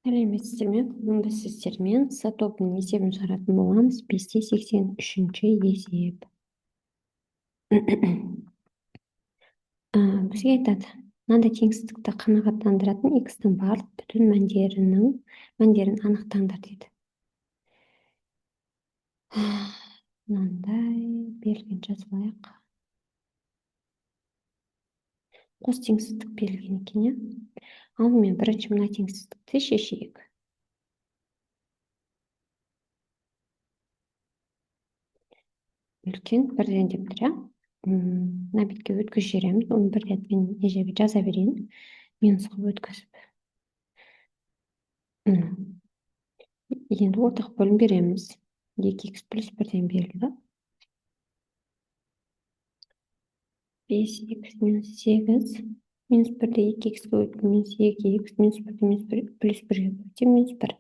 Сәлеметсіздер ме? Бүгін біз сіздермен С тобының есебін шығаратын боламыз. 5-те 83-ші есеп. Бізге айтады, мынандай теңсіздікті қанағаттандыратын x-тің барлық бүтін мәндерін анықтаңдар дейді. Мынандай берілген жазып алайық. Қос теңсіздік берілген екен, иә? Алдымен бірінші мына теңсіздікті шешейік. Үлкен бірден деп тұр, иә? Мына бетке өткізіп жібереміз. Оны бір рет мен мына жерге жаза берейін. Минус қылып өткізіп. Енді ортақ бөлім береміз. 2х плюс 1-ден берілді. 5х минус 8 минус 1-ді 2х-ке бөліп минус 2х минус 1-ді минус 1 плюс 1-ге бөлсем минус 1.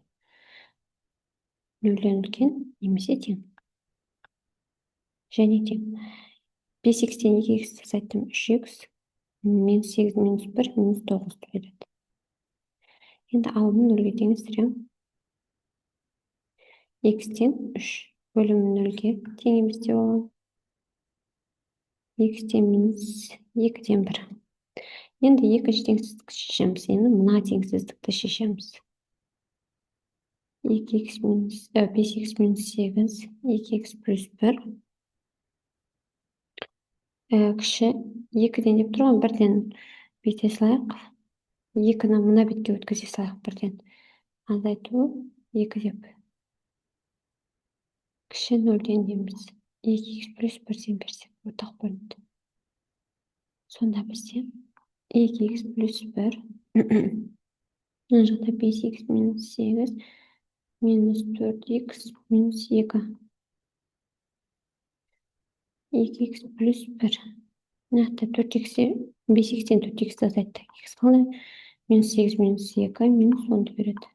Нөлден үлкен немесе тең. Және тең. 5х-тен 2х азайттым 3х минус 8 минус 1 минус 9 береді. Енді алдын нөлге теңестіремін. Х тең 3 бөлімі нөлге тең емес деп аламын. Х тең минус 2-ден 1. Енді екінші теңсіздікті шешеміз. Енді мына теңсіздікті шешеміз. 2х минус 5х минус 8, 2х плюс 1 кіші 2-ден деп тұр ғой, бірден бүйте салайық. 2-ні мына бетке өткізе салайық бірден. Азайту 2 деп. Кіші 0-ден дейміз. 2х плюс 1-ден берсек, ортақ бөлінді. Сонда бізде 2х плюс 1, мына жақта 5х минус 8, минус 4х минус 2. 2х плюс 1. Мына жақта 4х, 5х-тен 4х-ті азайттық. Х қалай? Минус 8 минус 2 минус 10-ды береді.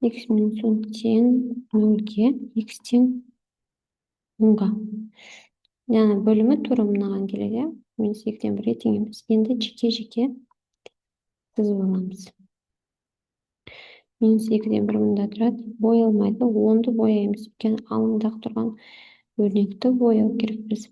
Х минус 10 тең 0-ге, х тең 10-ға. Яғни бөлімі тура мынаған келеді, иә? Минус 2-ден 1-ге тең емес. Енді жеке-жеке сызып аламыз. Минус 2-ден 1 мында тұрады. Боялмайды. 10-ды бояймыз. Өйткені алаңдақ тұрған өрнекті бояу керек біз.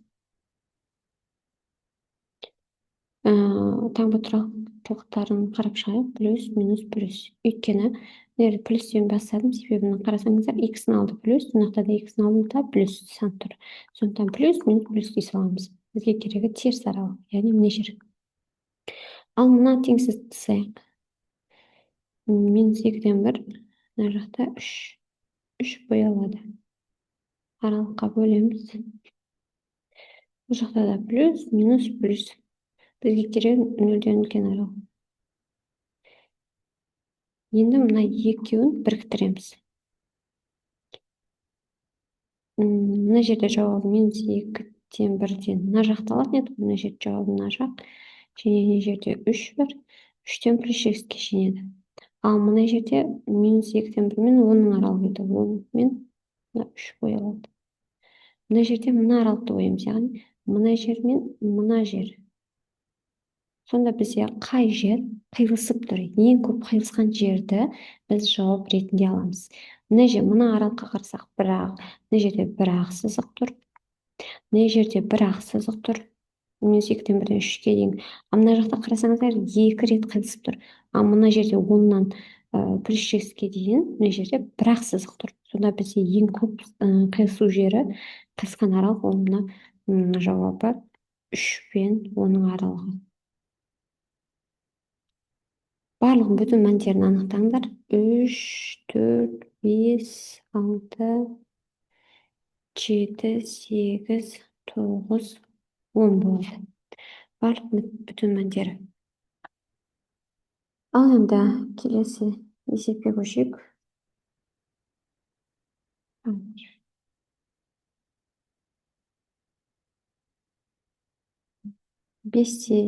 Таңба тұрақтылықтарын қарап шығайық. Плюс, минус, плюс. Өйткені мына жерде плюстен бастадым. Себебін қарасаңыздар, х-ның алды плюс, мына жақта да х-ның алдында плюс сан тұр. Сондықтан плюс, минус, плюс дей саламыз. Бізге керегі теріс аралық, яғни мына жер. Ал мына теңсіздікті сызайық. Минус 2-ден 1, мына жақта 3. 3 боялады. Аралыққа бөлеміз. Бұл жақта да плюс, минус, плюс. Бізге керегі нөлден үлкен аралық. Енді мына екеуін біріктіреміз. Мына жерде жауабы минус 2-ден 1-ден мына жақта алатын едік, мына жерде жауабы мына жақ. Және мына жерде 3 бар. 3-тен плюс 8-ке шенеді. Ал мына жерде минус 2-ден 1 мен 10-ның аралығы еді. 10 мен мына 3 боялады. Мына жерде мына аралықты бояймыз, яғни мына жер мен мына жер. Сонда бізде қай жер қиылысып тұр? Ең көп қиылысқан жерді біз жауап ретінде аламыз. Мына жер, мына аралыққа қарасақ, бірақ мына жерде бір ақ сызық тұр. Мына жерде бір ақ сызық тұр. Минус 2-ден 1-ден 3-ке дейін. Ал мына жақта қарасаңыздар, 2 рет қиылысып тұр. Ал мына жерде 10-нан плюс 8-ке дейін мына жерде бір ақ сызық тұр. Сонда бізде ең көп қиылысу жері, қиылысқан аралық ол мына жауабы 3 пен 10-ның аралығы. Барлығын бүтін мәндерін анықтаңдар. 3, 4, 5, 6, 7, 8, 9, 10 болады. Барлық бүтін мәндері. Ал енді келесі есепке көшейік. 5-те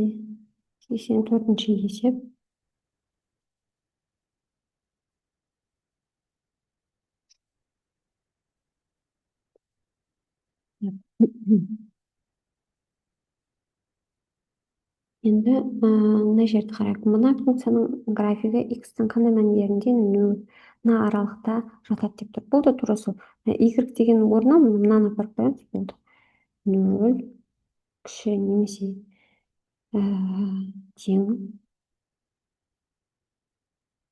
84-ші есеп. Енді мына жерді қарайық. Мына функцияның графигі x-тің қандай мәндерінде 0 мына аралықта жатады деп тұр. Бұл да тура сол. Y деген орнына мынаны апарып қоямыз, болды. 0 кіші немесе тең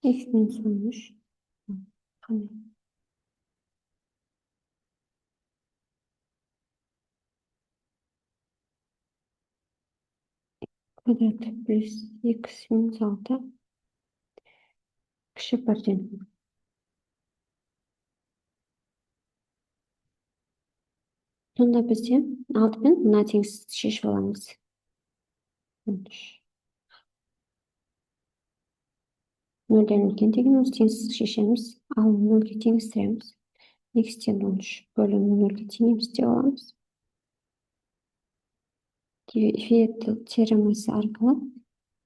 x минус 13 қандай? Квадрат плюс x минус 6 кіші 1-ден. Сонда бізде алдымен мына теңсіздікті шешіп аламыз. 13. 0-ден үлкен деген осы теңсіздік шешеміз. Ал 0-ге теңестіреміз. X-тен 13 бөлу 0-ге тең емес деп аламыз. Виет теоремасы арқылы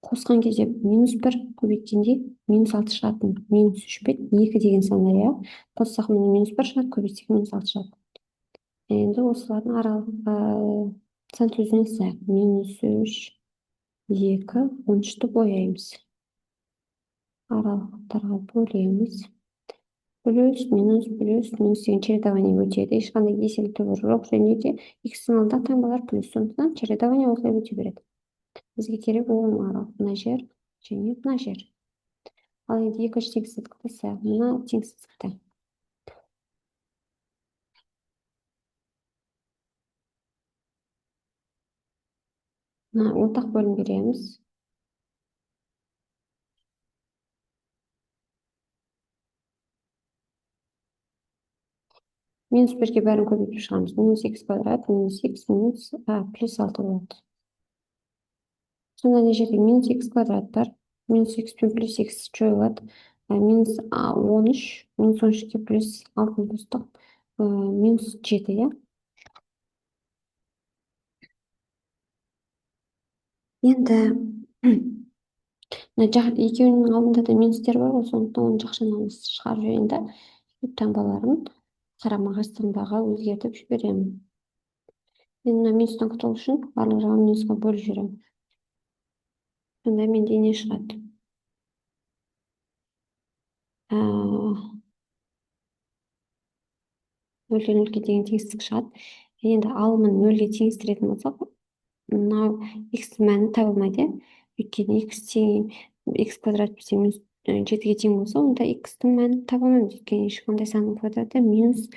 қосқан кезде минус 1 көбейткенде минус 6 шығатын. Минус 3 бет 2 деген сандар, иә. Қоссақ міне минус 1 шығады, көбейтсек минус 6 шығады. Енді осылардың аралық сан сөзіне сызайық. Минус 3, 2, 13-ті бояймыз. Аралықтарға бөлеміз. Плюс, минус, плюс, минус деген чередование өтеді. Ешқандай еселі түбір жоқ, және де x-ің алдында таңбалар плюс. Сондықтан чередование осылай өте береді. Бізге керек оң аралық мына жер және мына жер. Ал енді екінші теңсіздікті сызайық. Мына теңсіздікті. Мына ортақ бөлім береміз. Минус 1-ге бәрін көбейтіп шығамыз. Минус х квадрат, минус х, минус, плюс 6 болады. Сонда мына жерде минус х квадрат бар. Минус х пен плюс х жойылады. Минус 13, минус 13-ке плюс 6 қостық. Минус 7, иә? Енді мына жақ, екеуінің алдында да минустер бар ғой, сондықтан оның жақшаны шығарып жіберейін да, таңбаларын қарама-қарсы таңбаға өзгертіп жіберемін. Енді мына минустан құтылу үшін барлық жағын минусқа бөліп жіберемін. Сонда менде не шығады? Нөлден нөлге деген теңсіздік шығады. Енді алымын нөлге теңестіретін болсақ, мынау x мәні табылмайды, иә? Өйткені x тең x квадрат бізде минус 7-ге тең болса, онда x-тің мәнін таба алмаймыз. Өйткені ешқандай санның квадраты минус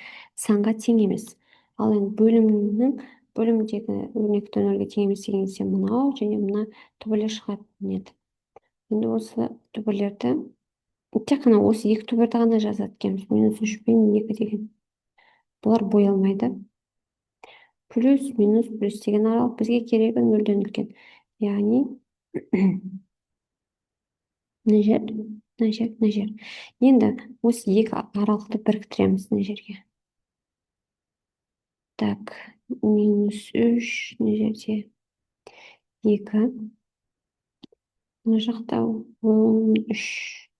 санға тең емес. Ал енді бөлімдегі өрнекті нөлге тең емес деген кезде мынау және мына түбірлер шығатын еді. Енді осы түбірлерді тек қана осы екі түбірді ғана жазады екенбіз. Минус 3 пен 2 деген. Бұлар боялмайды. Плюс, минус, плюс деген аралық бізге керегі нөлден үлкен. Яғни мына жер, мына жер, мына жер. Енді осы екі аралықты біріктіреміз мына жерге. Так, минус 3, мына жерде 2, мына жақта 13.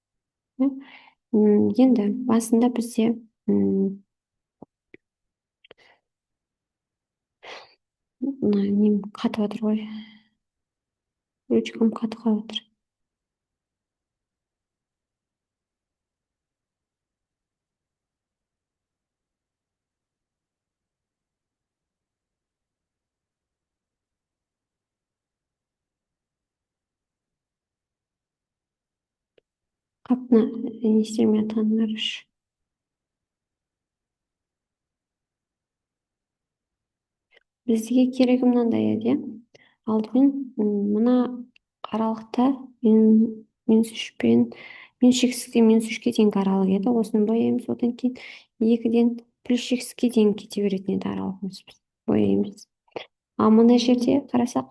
Енді басында бізде мына нем қатып жатыр ғой. Ручкам қатып қалып жатыр. Қап, мына не істелмей жатқанын қарашы. Бізге керегі мынандай еді, иә? Алдымен мына аралықта минус 3 пен минус шексіздіктен минус 3-ке дейінгі аралық еді. Осыны бояймыз. Одан кейін 2-ден плюс шексіздікке дейін кете беретін еді аралығымыз. Бояймыз. Ал мына жерде қарасақ,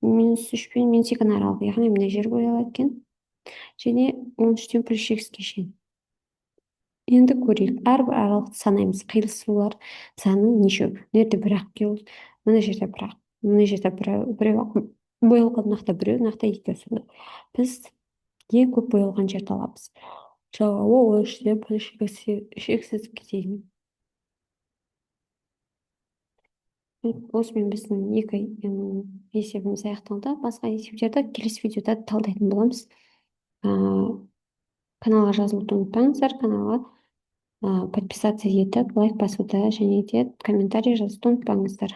минус 3 пен минус 2-нің аралығы, яғни мына жер боялады екен. Және 13-тен плюс шексіздікке шейін. Енді көрейік, әрбір аралықты санаймыз. Қиылысулар саны нешеу? Мына жерде бір-ақ қиылыс, мына жерде бір-ақ, мына жерде біреу боялған, мына жақта біреу, мына жақта екеу. Сонда біз ең көп боялған жерді аламыз. Жауабы 13-тен плюс шексіздікке дейін. Осымен біздің екі есебіміз аяқталды. Басқа есептерді келесі видеода талдайтын боламыз. Каналға жазылуды ұмытпаңыздар. Каналға подписаться етіп, лайк басуды және де комментарий жазуды ұмытпаңыздар.